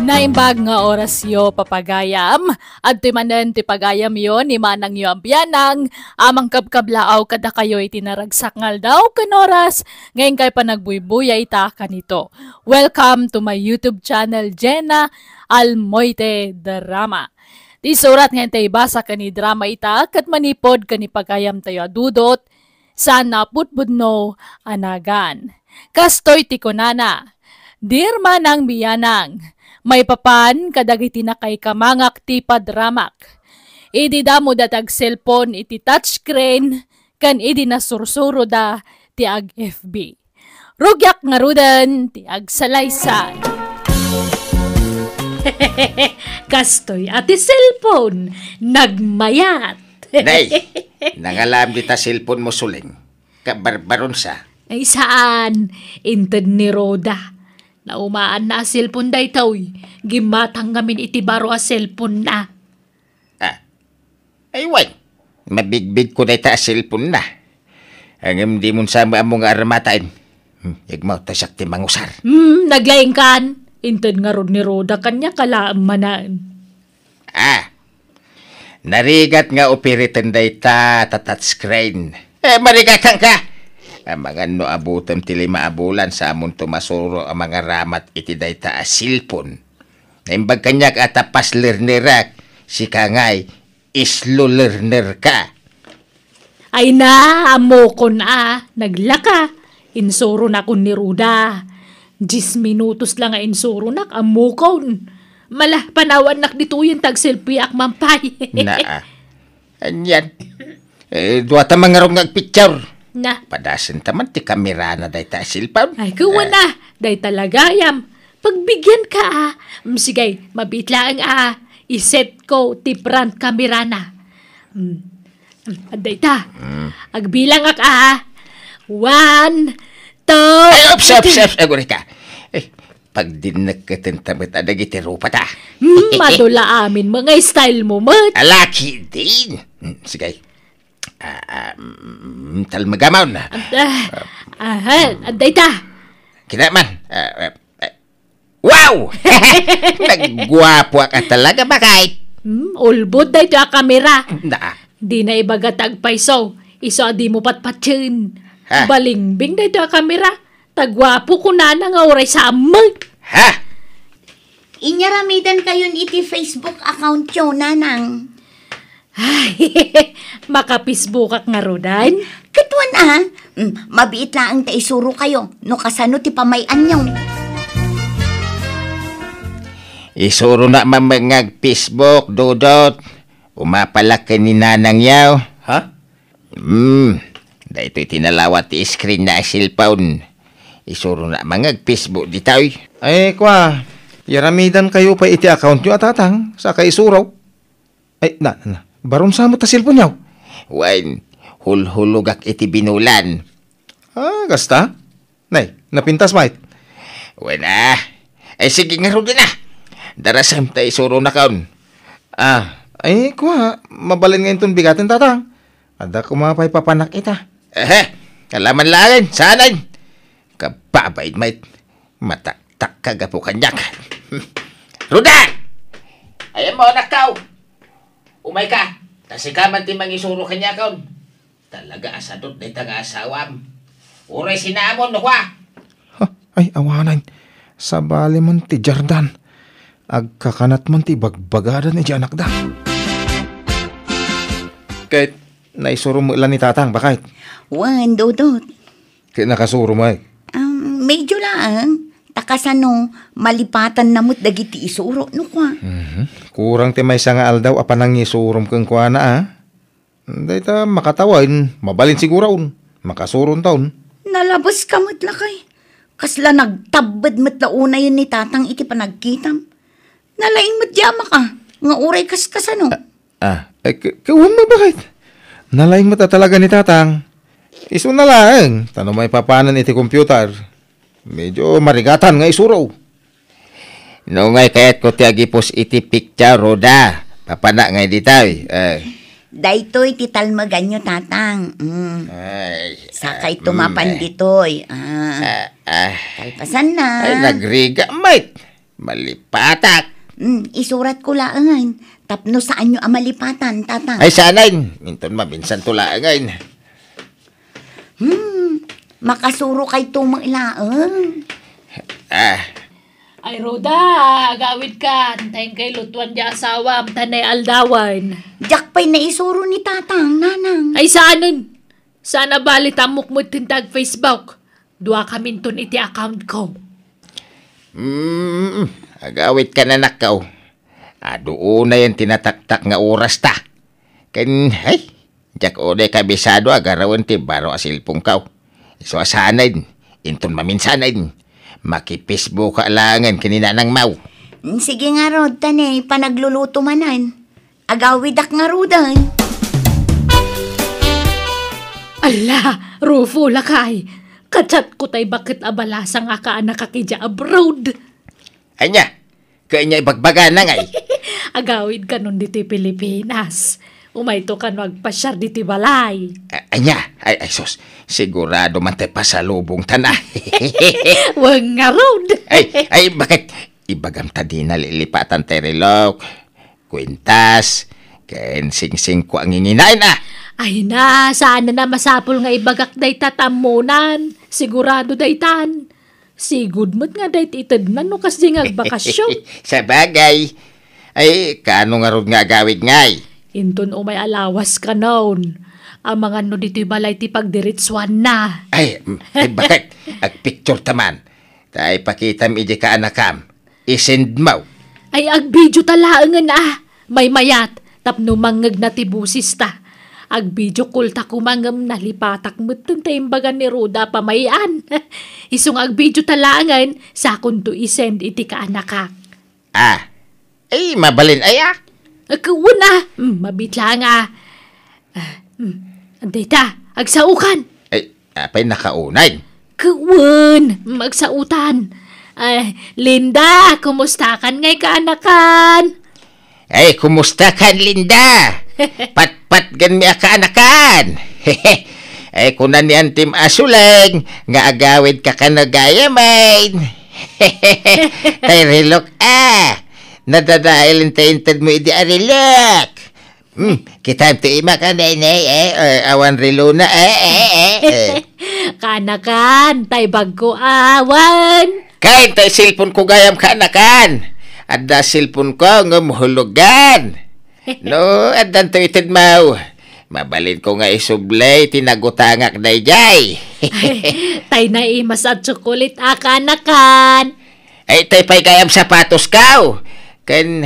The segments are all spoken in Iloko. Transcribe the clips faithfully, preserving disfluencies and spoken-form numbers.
Naimbag nga orasyo, papagayam. Adtoy manen ti pagayamyo ni manangyo a bianang a mangkabkablaaw kadakayo iti naragsak nga aldaw ken oras nga inkay panagbuybuyayta kanito. Welcome to my YouTube channel, Jenna Almoite Drama. Ti surat nga intay ibasa ken idrama ita ket manipud ken ni pagayamtayo a Dudot, saan a pudpudno a nagan. Kastoy ti kunana, "Dear manang bianang, maipapan kadagiti nakaikamangak ti padramak. Idi damo da ti agselpon iti touchscreen, ken idi nasursuroda ti ag-F B. Rugiak ngaruden ti agsalaysay." Kastoy a ti cellphone, nagmayat. Nay, nangalam dita cellphone mo, Suling. Kabarbaronsa. Ay, saan? Inted ni Roda. Naumaanna a cellphone daytoy. Gimmatang ngamin iti baro a cellphone na. Ah. Ay, wen. Mabigbigko dayta a cellphone na. Ngem dimon sa maammo nga armataen. Hmm, igmaw ta siak ti mangusar. Hmm, naglaingkan. Inted ngarud ni Roda kaniak a laeng manen. Ah. Narigat nga operaten dayta ta touchscreen. Eh, marigatan ka! Amangan no abutem ti lima a bulan sa amonto masuro a mangaramat iti dayta a cellphone. Naimbag kaniak a ta fast learnerak, sika ngay, slow learner ka. Ay na, ammokon a, naglaka. Insuronakon ni Roda. Dies minutos la nga insuronak, ammokon. Mala, panawannak ditoyen ta agselfiak man pay. Naa. Anian? Eh, dua ta mangarong nga agpicture. Na. Padasenta man ti kamerana dayta a cellphone. Ay, kuwan a. Dayta la gayam. Pagbigyan ka, ah. Mm, sige, mabiit laeng, ah. Iset ko ti front camera na. Mm. Mm, adda ita. Mm. Agbilangak, ah. One, two, Ay, ops, ops, three. Ops, aguri ka. Eh, pagdinnek ket ta met adagiti rupa ta. Mm, madula amin, mga style mo, met. Alaki din. Mm, sige. Ah, ah, mm, talmagamon. Adda, aha, adda ita. Kinaman. Ah, ah, ah, wow! Nagguapo ka talaga, bakit? Hmm, ulbod daytoy a kamera. Na. Di na ibaga ta agpayso. Isu a di mo patpatien. Ha? Balingbing daytoy a kamera. Ta guapo kunana nga uray sa ammeng. Ha? Inyaramidan kayon iti Facebook account yo, nanang. Ay, maka-Facebookak ngarudan? Ket wen a, mm, mabiit laeng ta isuro kayo no kasano ti pamay-anyo. Isuro na mamengag Facebook, Dudot. Umapalak ken ni nanang yaw. Ha? Hmm, daytoy ti nalawat ti screen na a cellphone. Isuro na mangag Facebook ditoy. Ay, kwa, yaramidan kayo pa iti account nyo, a tatang, sa kaisuro. Ay, na, na, baron sa mo ta cellphone nyo? Wen, hulhulogak iti binulan. Ah, kasta? Nay, napintas, mait. Wen, ah. Ay, sige, ngarud na. Darasem ta isuro na kaon. Ah, ay, kwa, mabalin nga inton bigaten, tatang. Adda kuma pay papanak ita. Ehe, kalaman laeng, saanen. Kababain, mait. Mataktak ka gapu kaniak. Ruda! Ayan mo, anak tao. Umay ka. Ta sika man ti mangisuro kaniakon. Talaga a sadot dayta nga asawam. Uray sinamon, no, kwa? Ha? Ay, awanen. Sabali man ti Jardan. Agkakanat man ti bagbagadan iti anakda. Ket naisuro met la ni Tatang, bakit? Wen, Dudot. Ket nakasuro met? Um, medyo laeng. Ta kasano, malipatanna met dagiti isuro, no, kwa? Mhm. Kurang ti maysa nga aldaw a panangisurom kenkuana, a? Dayta makatawen, mabalin siguron. Makasuron taon. Nalabes ka met lakay. Kasla nagtabbed met la unayen ni Tatang iti panagkitam. Nalaing met di amak a, nga uray kaskasano. Ah, eh, k-, kawan mo bakit? Nalaing met a talaga ni Tatang. Isu na laeng, ta no maipapanan iti computer. Medyo marigatan nga isuro. No ngay kayatko ti agipos iti picture, Roda. Papana ngay ditoy. Eh. Daytoy ti talmeganyo, Tatang. Mm. Ay, Sakay ah, tumapan mm, eh. Ditoy. Ah. Ah, ah. Kalpasan na. Ay, nagriga, mate. Malipatak. Hmm, isuratko laengen. Tapno saanyo a malipatan, Tatang. Ay, saanen. Inton maminsanto laengen. Hmm, makasurokayto met laeng. Ah. Ay, Roda, agawidkan. Taynkay lutuan ti asawam, ta nay aldawan. Diak pay naisuro ni Tatang, Nanang. Ay, saanen. Saan a bali ta ammok met ti ag-Facebook. Duakaminton iti accountko. Mm, agawidkan, anakko. Adu unayen ti nataktak nga orasta. Ken, ay, diak unay kabisado a garawen ti baro a cellphoneko. Isu a saanen, inton maminsanen, maki-Facebook laengen ken ni Nanang Mau. Sige ngarud, ta nay, panagluluto manen. Agawidak ngaruden. Ala, Rufo, lakay. Ka-chatko tay baket a balasang a kaanakak idiay abroad. Ania? Ket ania ibagbagana ngay? Agawid kanon ditoy Pilipinas. Umayto kano agpasiar ditoy balay. A-, ania? Ay, ay, sus. Sigurado man tay pasalubongtana. Wen ngarud. Ay, ay, baket? Ibagam ta di nalilipatan tay relok, kuentas, ken singsingko a nginginaen, a. Ay na, saan a masapul nga ibagak dayta ta ammonan. Sigurado daytan. Sigud met nga dayta itedna no kasdi nga agbakasyon. Sabagay. Ay, kaano ngarud nga agawid ngay? Inton umay a lawas kanon. Amangan no ditoy balay ti pagdiretsuanna. Ay, mm, ay, baket? Agpicture ta man. Ta ipakitam idiay kaanakam. I-send mo. Ay, agbidio ta laengen a. Maymayat, tapno mangngegna ti bosesta. Agbidio call ta koma ngem nalipatak metten ta imbagan ni Roda a pamay-an. Isu nga agbidio ta laengen, sakonto i-send iti kaanakak. Ah, ay, mabalin aya? Agkawan a. Hmm, mabit laeng a. Ah, hmm. Dayta, agsaokan. Ay, apay nakaunay? Kawan, agsaotan. Ay, Linda, kumustakan ngay kaanakan? Ay, kumustakan, Linda? Patpatgenmi a kaanakan. Ay, kuna ni Antim a Suleng, nga agawidka kano gayamen. Tay relok a. Nadadael intay intedmo idi a relok. Hmm, kitaem ti imak a, Nenay, eh, eh, awan relona, eh, eh, eh, eh. Kaanakan, tay bagko awan. Kain tay cellphone ko gayam kaanakan. Adda cellphone ko ngem hulogan. No, addanto itedmo. Mabalin ko nga isubli ti nagutangak daydiay. Tay naimas a tsokolit a kaanakan. Ay, tay pay gayam sapatos ko. Ken,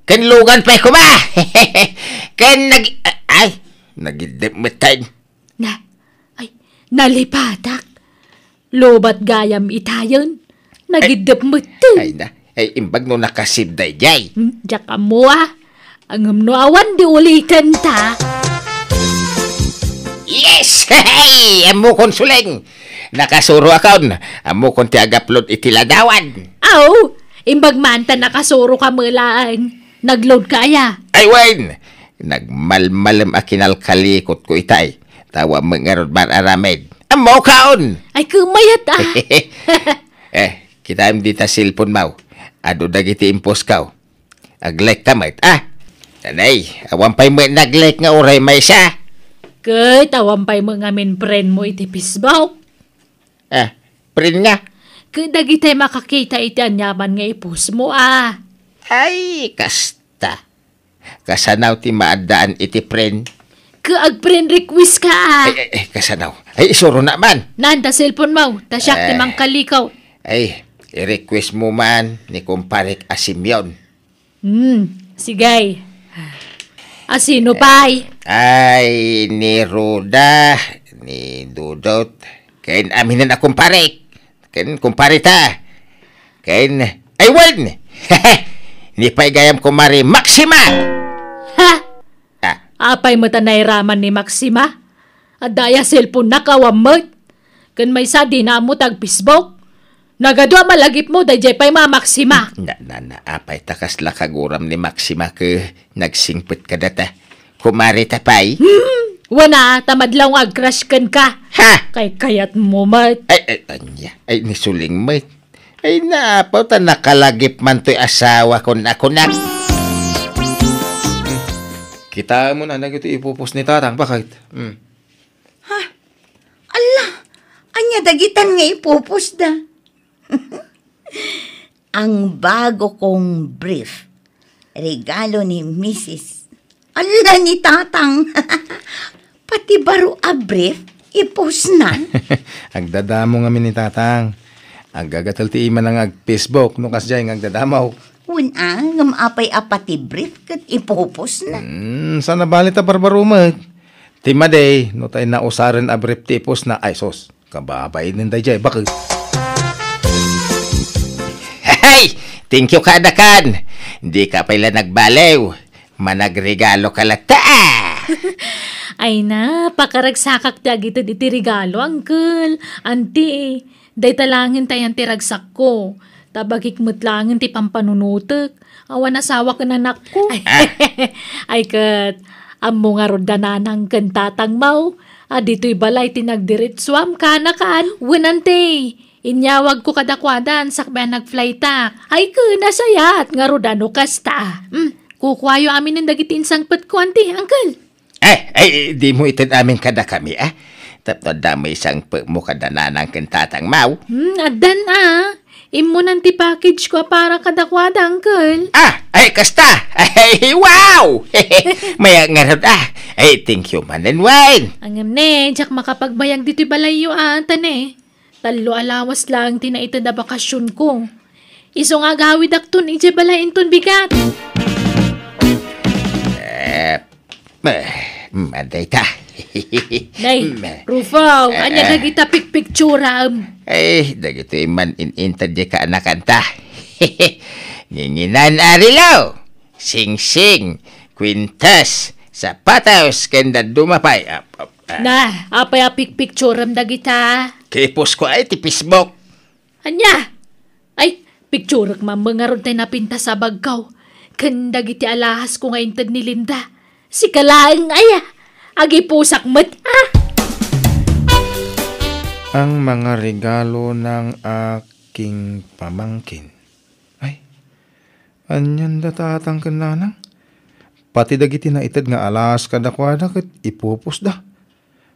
ken lugan pay koma. Ken nag-, ay, nagiddep metten. Na, ay, nalipatak. Lobat gayam itayen. Nagiddep metten. Ay, na, ay, imbag no nakasib daydiay. Hmm, diak ammo a. Ngem no awan di uliten ta. Yes! Hey! Ammokon, Suleng! Nakasuro akon. Ammokon ti agupload iti ladawan. Aw, imbag man ta nakasuro ka met laeng. Nagload ka aya? Ay, wen! Nagmalmalem a kinalkalikot ko itay. Tawa met ngarud mar-aramid. Ammokon! Ay, kumayat a. Eh, kitaem dita cellphone mo. Adu dagiti impostko. Ag-like ka met, ah. Nanay, awan pay met nag-like nga uray maysa. Ket awan pay met ngamin friend mo iti Facebook. Ah, friend nga? Ket dagitay makakita iti aniaman nga i-post mo, ah. Ay, kasta. Kasano ti maaddaan iti friend? Ket ag-friend request ka, ah. Ay, ay, ay, kasano? Ay, isuro na man. Nan, ta cellphone mo. Ta siak ti Eh. mangkalikot. Ay, i-request mo man ni kumparek a Simeon. Hmm, sige. A sino pay? Ay, ni Ruda, ni Dudot, ken aminen a kumparek. Ken kumpareta. Ken, ay, wen! Ni pay gayam kumare Maxima! Ha? Ah. Apay met a nairaman ni Maxima? Adda aya cellphone-na, awan met? Ken maysa, dina ammo ti ag-Facebook. Nagadu a malagipmo, daydiay pay Mama Maxima. Na, na, na, apay ta kasla kaguram ni Maxima ket nagsingpet kadata? Kumare ta pay? Hmm, wen a, ta madlaw nga ag-crush kenka. Ha? Kaykayatmo met. Ay, ay, ania? Ay, ni Suleng met. Ay, naapaw ta nakalagip man toy asawa kon a kunak. Kitaem mo na dagiti ipupos ni Tatang, bakit? Hmm. Ha? Ala, ania dagitan nga ipupos da? Ang bago kong brief. Regalo ni Misis. Ala ni Tatang. Pati baro a brief, ipusnan. Agdadamo ngamin ni Tatang. Aggagatel ti imana nga ag-Facebook, no kasdiay nga agdadamo. Wen a, ngem apay a pati brief ket ipupusna. Hmm, saan a bali ta barbaro met. Ti madi, no tay nausaren a brief ti ipusna, ay sus. Kababain daydiay, bakit? Hey! Thank you kadakan! Dika pay la nagbaliw. Managregalo ka latta, ah! Ay na, pakaragsakak ti agited iti regalo, uncle. Auntie, dayta laengen ti ayan ti ragsakko. Tabagik met laengen ti pampanunotek. Awan asawa ken anakko. Ah. Ay ket, ammo ngarud da nanang ken tatangmo a ditoy balay ti nagdiretsuam kanakan? Wen, auntie, inyawagko kadakuadan sakbay a nagflightak. Ay ket, nasayaat ngarud a no kasta. Hmm, kukuayo aminen dagiti insangpetko, auntie, uncle. Eh, ay, dimo ited amin kadakami, ah? Tapno adda met isangpetmo kada nanang ken tatangmo. Hmm, addan, ah. Immunan ti package ko a para kadakuada, uncle. Ah, ay, kasta! Ay, wow! Mayat ngarud, ah. Ay, thank you manen, wen. Ngem ne, diak makapagbayag ditoy balayyo, ah, ta ne. Tallo a lawas laeng ti naited a bakasionko. Isu nga agawidakton idiay balay inton bigat. Eh, eh, madayta. Nay, Rufo, ania dagita pikpikturam? Eh, dagitoy man in-inted diay kaanakanta. Nginginan a relo, singsing, kwintas, sapatos, ken dadduma pay. Ap-, ap-, ah. Na, apay a pikpikturam dagita? Kipusko ay ti Facebook. Ania? Ay, pikturek man ngarud tay napintas a bagko. Ken dagiti alahasko nga inted ni Linda. Sika laeng aya. Agipusak met, ah! Ang mga regalo ng aking pamangkin. Ay, anian da tatang ken nanang? Pati dagiti naited nga alahas kadakuada ket ipupusda.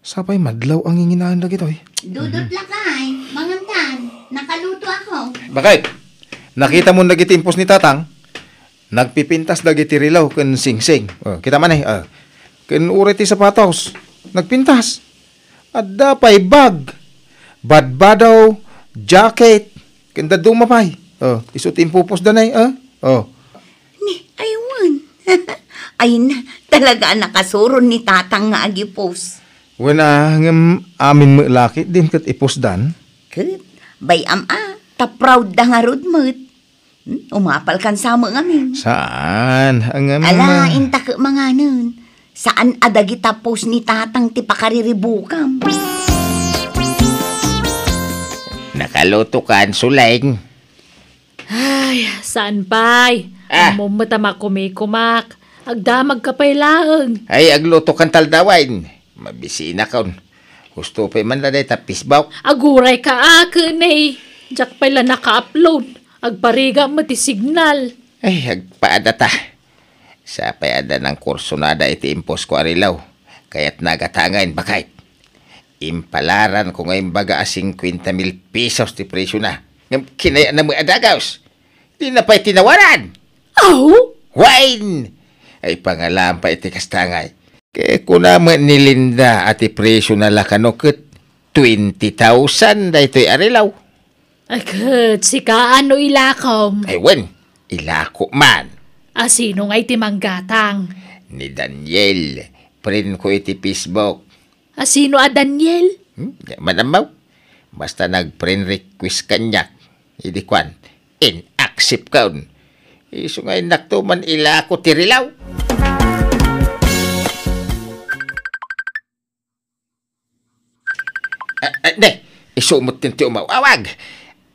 Sapay madlaw a nginginaen dagitoy. Dudut lakay, mangankan, nakaluto ako. Bakit? Nakita mo dagiti impos ni Tatang? Nagpipintas dagiti relo ken singsing. Oh, kita man eh, oh. Ken uray ti sapatos, nagpintas. Adda pay bag, badbado, jacket, ken dadduma pay. Oh, isu ti impupos danay, oh. Oh. Ni, ay wen. Ay na, talaga a nakasuron ni Tatang nga agipos. Wen a, ngem amin met la ketdin ket ipusdan. Ket, bay-am a, ta proud da ngarud met. Hmm, umapal kan sa met ngamin. Saan? Ngem ala, inta ket manganen. Saan a dagita pos ni Tatang ti pakariribukam? Nakaluto kan, Suleng? Ay, saan pay? Ah. Ammom met a makumikumak. Agdamagka pay laeng. Ay, agluto kan taldawen. Mabisinakon. Husto pay man la dayta Facebook. Agurayka a ken, eh. Diak pay la naka-upload. Agparigam met ti signal. Ay, agpaadata. Sapay adda nangkursunada iti imposko a relo. Kayatna a gatangen, bakit? Impalaranko nga imbaga a cincuenta mil pesos ti presiona. Ngem kinayatna met a dagaws. Dina pay tinawaran. Aw? Wen! Ay, pangalaam pay iti kasta ngay. Ket kuna met ni Linda a ti presiona la kano ket twenty thousand daytoy a relo. Ay, ket sika, ano ilakom? Ay, wen, ilako man. A, sino ngay ti manggatang? Ni Daniel, friend ko iti Facebook. A, sino a Daniel? Hmm, di man ammo. Basta nag-friend request kaniak. Idi kuan, in-accept kon. Isu nga innakto man ilako ti relo. Ah, ah, ne, isu met ti umaw-awag.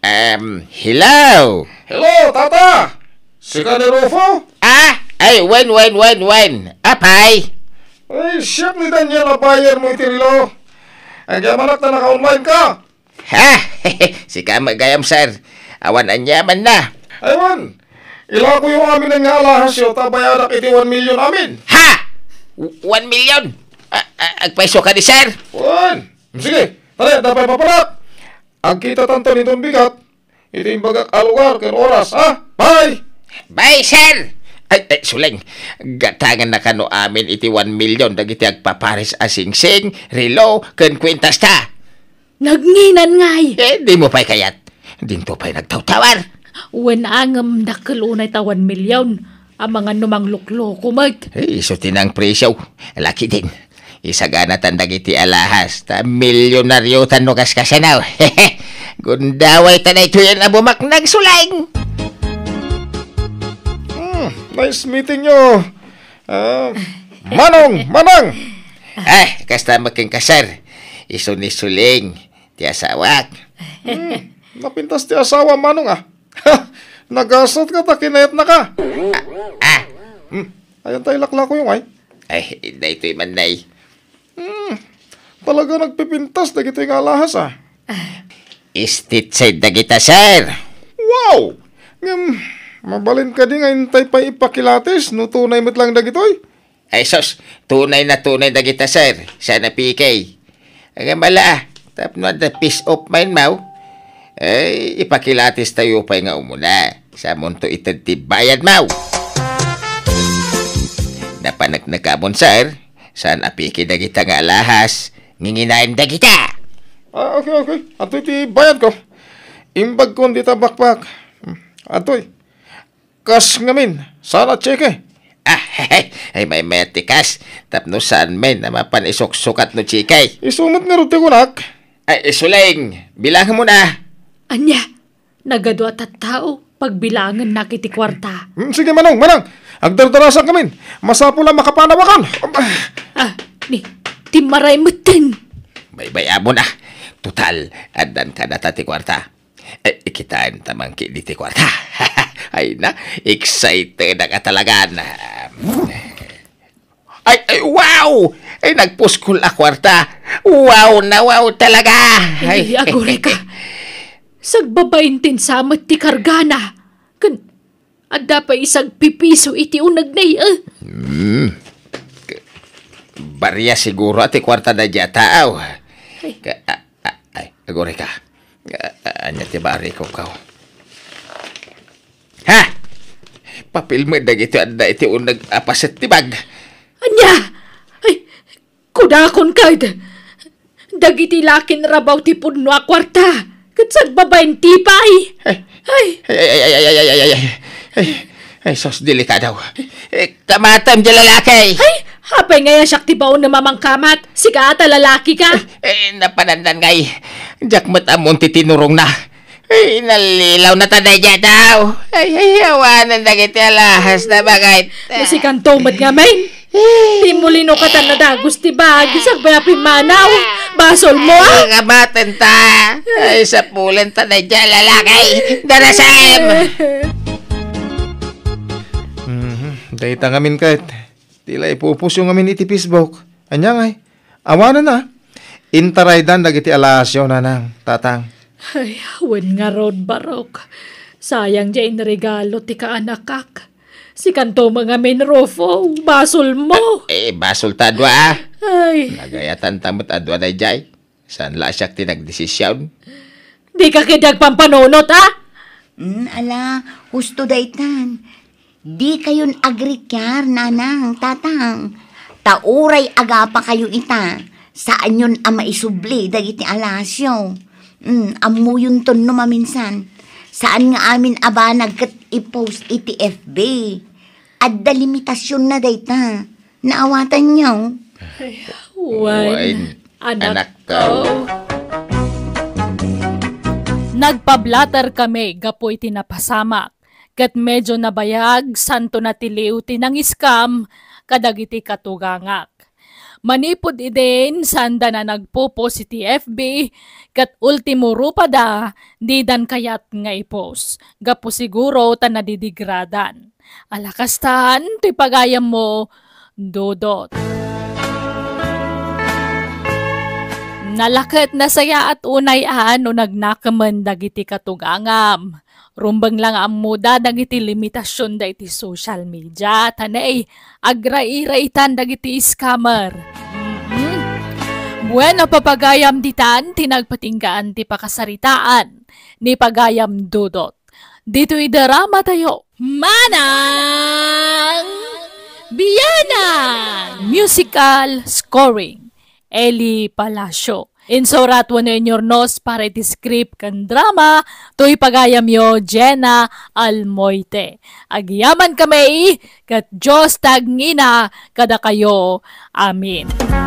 Em, hello? Hello, Tata! Sika ni Rufo? Ah, ay, wen, wen, wen, wen. Apay? Ay, siak ni Daniel a buyer mo iti relo. Agyamanak ta naka-online ka. Ha? Sika met gayam, sir. Awan aniamanna. Aywan! Ilakoyo amin nga alahasyo ta bayadak iti one million amin. Ha? One million? A-, a-, agpayso kadi, sir? Wen. Sige, tara, adda pay papanak. Agkitatanto ni Don Bigat iti imbagak a lugar ken oras, ha? Bye! Bye, sir! Ay, ay, Suleng, gatangennaka no amin iti one million dagiti agpapares a singsing, relo, ken kuentasta. Nagnginan ngay! Eh, dimo pay kayat. Dinto pay nagtawtawar. Wen, ngem dakkel unay ta one million. Amangan no manglukloko met. Eh, isu ti nangpresio. Lakidin. Isaganatan dagiti alahas, ta milyonariotan no kaskasano. Gundawayta daytoyen a bumaknang, Suleng. Hmm, nice meeting you. Ah, Manong, Manang! Eh, kasta met kenka, sir. Isu ni Suleng, ti asawak. Hmm, napintas ti asawa, Manong, ah. Nagasatka ta kinayatnaka. Ah, ah. Hmm, ayan tayo laklako yung ay. Ay, daytoy man, nay. Hmm, talaga nagpipintas dagitoy nga alahas, ah. Stitched dagita, sir. Wow! Ngem, mabalin kadi nga intay pay ipakilatis no tunay met lang dagitoy? Ay, sus, tunay na tunay dagita, sir. Sana piki. Ngem ala, tapno adda peace of mind maw. Ay, ipakilatis tayo pay nga umuna. Samonto ited ti bayad maw. Napaneknekamon, sir. Saan a piki dagita nga alahas, nginginaen dagita. Ah, okay, okay. Adtoy ti bayad ko. Imbagkon dita bakbak. Hmm, adtoy. Kas ngamin, saan a tseke? Ah, ay, maymayat ti kas. Tapno saan men a mapan isuksukat no tseke. Isu met ngarud ti kunak. Ay, Suleng, bilangan mo na. Ania? Nagadu a tattao, pagbilangennak iti kuarta. Hmm, sige, Manong, Manang. Agdardarasan kamin. Masapul a makapanawakan. Ah, ni, timmaray metten. Baybay-am mo na. Total, addan kadata ti kuarta. Eh, ikitaan ta man kadi ti kuarta. Ay na, excited ka talaga na. Ay, ay, wow! Ay, nagpuskol a kuarta. Wow na wow talaga! Ay, ay, aguray ka. Sagbabain ti insamet ti kargana. Ken adda pay isagpipiso iti uneg na iya. Hmm. Baria siguro ti kuarta na dia tao. Ay. Ka-, a-, a-, ay, aguray ka. A-, a-, ania ti bariko, kaw? Ha? Papil met dagiti adda iti uneg a paset ti bag. Ania? Ay, kudakon kad. Dagiti lakin rabaw ti pudno a kuarta. Ket sagbabain ti pay. Ay. Ay. Ay, ay, ay, ay, ay, ay, ay, ay. Ay, ay, sus, delikado. Eh, kamatem di lalaki. Ay, apay nga ya siak ti baon na mamangkamat? Sika ata lalaki ka? Eh, napanandan ngay. Diak met ammon ti tinurong na. Ay, nalilaw na ta daydiay tao. Ay, ay, awanen dagiti alahas na bagay. Nasikanto met ngamin. Ti mulino katan nadagus ti bag, sagbay a pimmanaw. Basol mo, ah? Ay, kabaten ta. Ay, sapulen ta daydiay lalaki. Darasem! Mhm. Dayta ngamin ket. Ti la ipupusyo ngamin iti Facebook. Ania ngay? Awanen a. Intaraydan dagiti alahasyo, nanang, tatang. Ay, wen ngarud, Barok. Sayang diay inregalo ti kaanakak. Sikanto met ngamin, Rufo. Basol mo. Eh, basol ta dua, ah. Ay. Nagayatan ta met a dua daydiay. Saan la siak ti nagdesisyon? Dika ketdi agpampanunot, a? Mm, ala, husto daytan. Dikayon agrikiar, nanang, tatang. Ta uray agapakayo ita, saanyon a maisubli dagiti alahasyo. Mm, ammoyonton no maminsan. Saan nga amin a banag ket i-post iti F B. Adda limitasionna dayta. Naawatanyo? Ay, wen, anakko. Anakko. Nagpablatter kami gapu iti napasamak, ket medio nabayag santo natiliw ti nang-scam kadagiti katugangak. Manipud idin, saanda na nagpo-post iti F B, ket ultimo rupada, didan kayat nga i-post, gapu siguro ta nadidigradan. Ala kastan, ti pagayammo, Dodot. Nalaket nasayaat unay a no nagnakemen dagiti katugangam. Rumbeng la nga ammoda dagiti limitasionda iti social media, ta nay, agrairaitan dagiti scammer. Mm-mm. Bueno, papagayam ditan ti nagpatinggaan ti pakasaritaan ni Pagayam Dudot. Ditoy drama tayo. Manang Bianang! Musical scoring, Eli Palacio. Insurat wenno inyurnos para iti script ken drama, toy pagayamyo, Jenna Almoite. Agyaman kami, ket Dios ti agngina kadakayo. Amen.